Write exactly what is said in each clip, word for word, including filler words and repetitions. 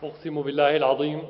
أقسم بالله العظيم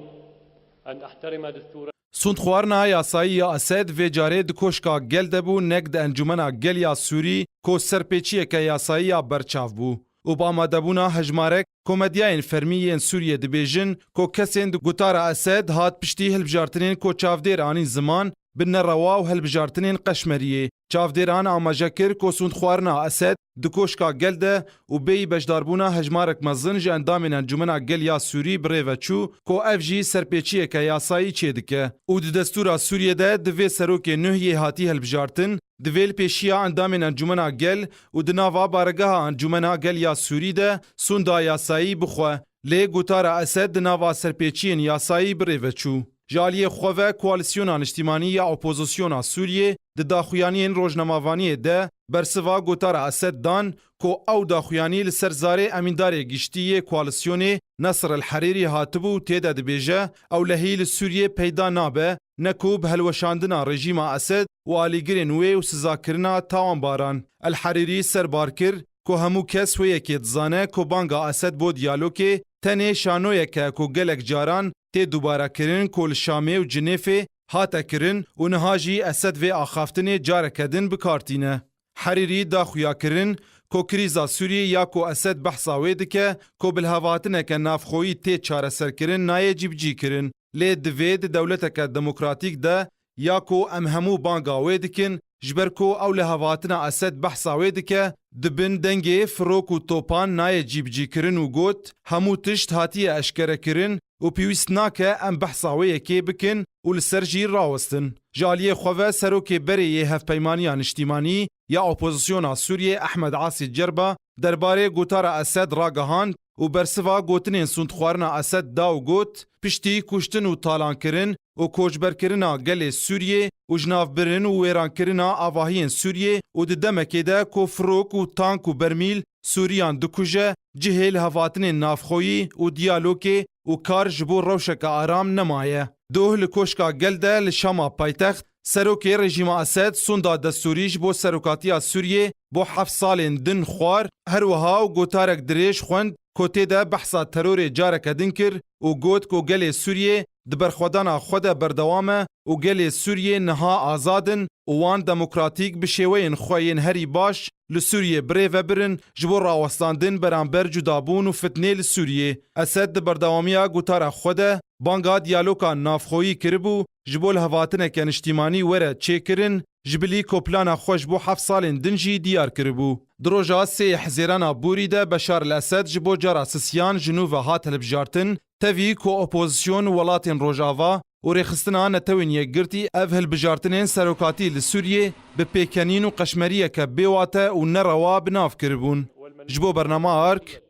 أن أحترم دستور Sûndxwarina yasayî ya Esed vê carê di Koşka Gel de bû, nek di Encûmena Gel ya Sûrî, ku serpêçiyeke yasayî ya berçav bû. Û bi amadebûna hejmarek ku medyayên fermî yên Sûriyê dibêjin ku kesên di gotara Esed hat piştî hilbijartinên ku çavdêr anîn ziman, bi nerewa û hilbijartinên qeşmeriyê. Çavdêran amaje kir ku sûndxwarina Esed di Koşka Gel de û bêyî beşdarbûna hejmarek mezin ji endamên Encûmena Gel ya Sûrî bi rê ve çû ku ev jî serpêçiyeke yasayî çêdike û di destûra Sûriyê de divê serokê nuh yê hatî hilbijartin, divê li pêşiya endamên Encûmena Gel û di nava baregeha Encûmena Gel ya Sûrî de sûnda yasayî bixwe. Lê gotara Esed di nava serpêçiyên yasayî bi rê ve çû. Ji aliyê xwe ve Koalîsyona Niştimanî ya Opozisyona Sûriyê di daxuyaniyên rojnamevaniyê de bersiva gotara Esed dan ku ew daxuyanî li ser zarê emîndarê giştî yê koalîsyonê Nasir El Herîrî hatibû û tê de dibêje, ewlehî li Sûriyê peyda nabe, ne ku bi helweşandina rejîma Esed û alîgirên wê û sizakirina tawanbaran. El Herîrî serbar kir ku hemû kes wê yekê dizane ku banga Esed bo diyalogê tenê şanoyek e ku gelek caran tê dubarekirin ku li Şamê û Cinêfê hate kirin û niha jî Esed vê axaftinê careke din bi kar tîne. Herîrî da xuyakirin ku krîza Sûriyê ya ku Esed behsa wê dike ku bilhevatineke navxweyî tê çareserkirin nayê cîbicîkirin. Lê divê di dewleteke demokratîk de ya ku em hemû banga wê dikin, ji ber ku ew lihevhatina Esed behsa wê dike, di bin dengê firok û topan nayê cîbicîkirin û got, hemû tişt hatiye eşkerekirin û pêwîst nake em behsa wê yekê bikin û li ser jî rawestin. Ji aliyê xwe ve serokê berê yê Hevpeymaniya Niştîmanî ya Opozisyona Sûriyê Ehmed Asî Cerba derbarê gotara Esed ragihand û bersiva gotinên sûndxwarina Esed da û got, piştî kuştin û talankirin û koçberkirina gelê Sûriyê û jinavbirin û wêrankirina avahiyên Sûriyê û di demekê de ku firok û tank û bermîl Sûriyan dikuje, cihê lihevhatinên navxweyî û diyalogê û kar ji bo rewşeke aram nemaye. Doh li Koşka Gel de li Şama paytext, serokê rejîma Esed sonda destûrî ji bo serokatiya Sûriyê bo heft salên din xwar, her wiha û gotarek dirêj xwend ku tê de behsa terorê careke din kir û got ku gelê Sûriyê di berxwedana xwe de berdewam e û gelê Sûriyê niha azad in û wan demokratîk bi şêweyên xwe yên herî baş li Sûriyê bi rê ve birin ji bo rawestandin beramber cudabûn û fitnê li Sûriyê. Esed di berdewamiya gotara xwe de banga diyaloga navxweyî kiribû, ji bo lihevhatineke niştîmanî were çêkirin, ji bilî ku plana xwe ji bo heft salên din jî diyar kiribû. Di roja sê Hezêrana borî de Beşar el Esed ji bo cara sisiyan ji nû ve hat hilbijartin, tevî ku opozîsyon û welatên Rojava û Rêxistina Netewên Yekgirtî ev hilbijartinên serokatî li Sûriyê bi pêkenîn û qeşmeriyeke bêwate û nerewa bi nav kiribûn. Ji bo bernama Ark,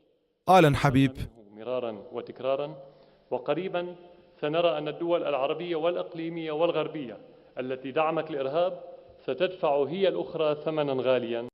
Alen Habîb. مرارا وتكرارا، وقريبا سنرى أن الدول العربية والإقليمية والغربية التي دعمت الإرهاب ستدفع هي الأخرى ثمنا غاليا.